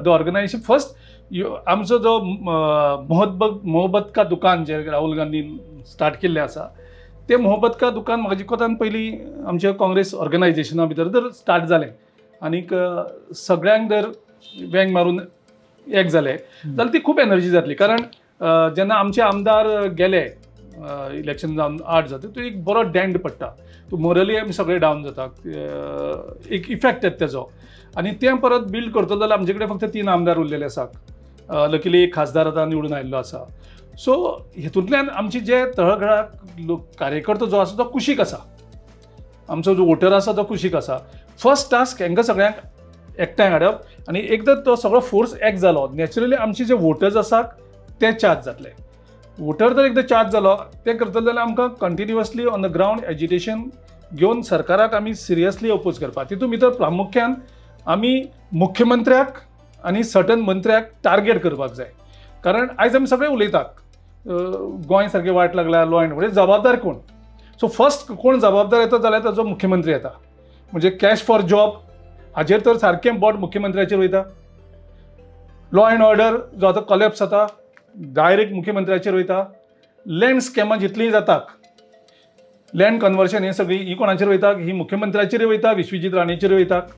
The organisation first आमचो जो मोहब्बत मोहब्बत का दुकान जे राहुल गांधीन स्टार्ट केल्लें आसा, तें मोहब्बत का दुकान म्हाका जिकोतान पयलीं आमच्या काँग्रेस ऑर्गनायझेशना भितर जर स्टार्ट जालें आनीक सगळ्यांक जर वेंग मारून एक जाले जाल्यार ती खूब एनर्जी जातली. कारण जेन्ना आमचे आमदार गेले, इलेक्शन जावन आट जाता, तो एक बरो डेंट पडटा. तूं मोरली आमी सगळे डावन जाता, एक इफेक्ट येता तेजो. आनी तें परत बिल्ड करतलो जाल्यार आमचे कडेन फक्त तीन आमदार उरलेले आसात. लकीली एक खासदार आतां निवडून आयिल्लो आसा. सो हेतूंतल्यान आमचे जे तळघळाक लोक, कार्यकर्तो जो आसा तो कुशीक आसा, आमचो जो वोटर आसा तो कुशीक आसा. फर्स्ट टास्क हांकां सगळ्यांक एकठांय हाडप आनी एकदां तो सगळो फोर्स एक जालो, नॅचरली आमचे जे वोटर्स आसात ते चार्ज जातले. वोटर जर एकदां चार्ज जालो, तें करतले जाल्यार आमकां continuously on the ground agitation घेवन सरकाराक आमी सिरियसली अपोज करपाक. तितून भितर प्रामुख्यान आमी मुख्यमंत्र्याक आनी सर्टन मंत्र्याक टार्गेट करपाक जाय. कारण आयज आमी सगळे उलयतात, गोंय सारकें वायट लागला, लॉ अँड म्हणजे जबाबदार कोण? सो फर्स्ट कोण जबाबदार येता जाल्यार ताजो मुख्यमंत्री येता. म्हणजे कॅश फॉर जॉब हाजेर तर सारकें बोट मुख्यमंत्र्याचेर वयता. लॉ अँड ऑर्डर जो आतां कॉलेप्स जाता, डायरेक्ट मुख्यमंत्र्याचेर वयता. लँड स्कॅमां जितलीं जातात, लँड कन्वर्शन, हें सगळीं ही कोणाचेर वयता? ही मुख्यमंत्र्याचेर वयता, विश्वजीत राणेचेर वयता.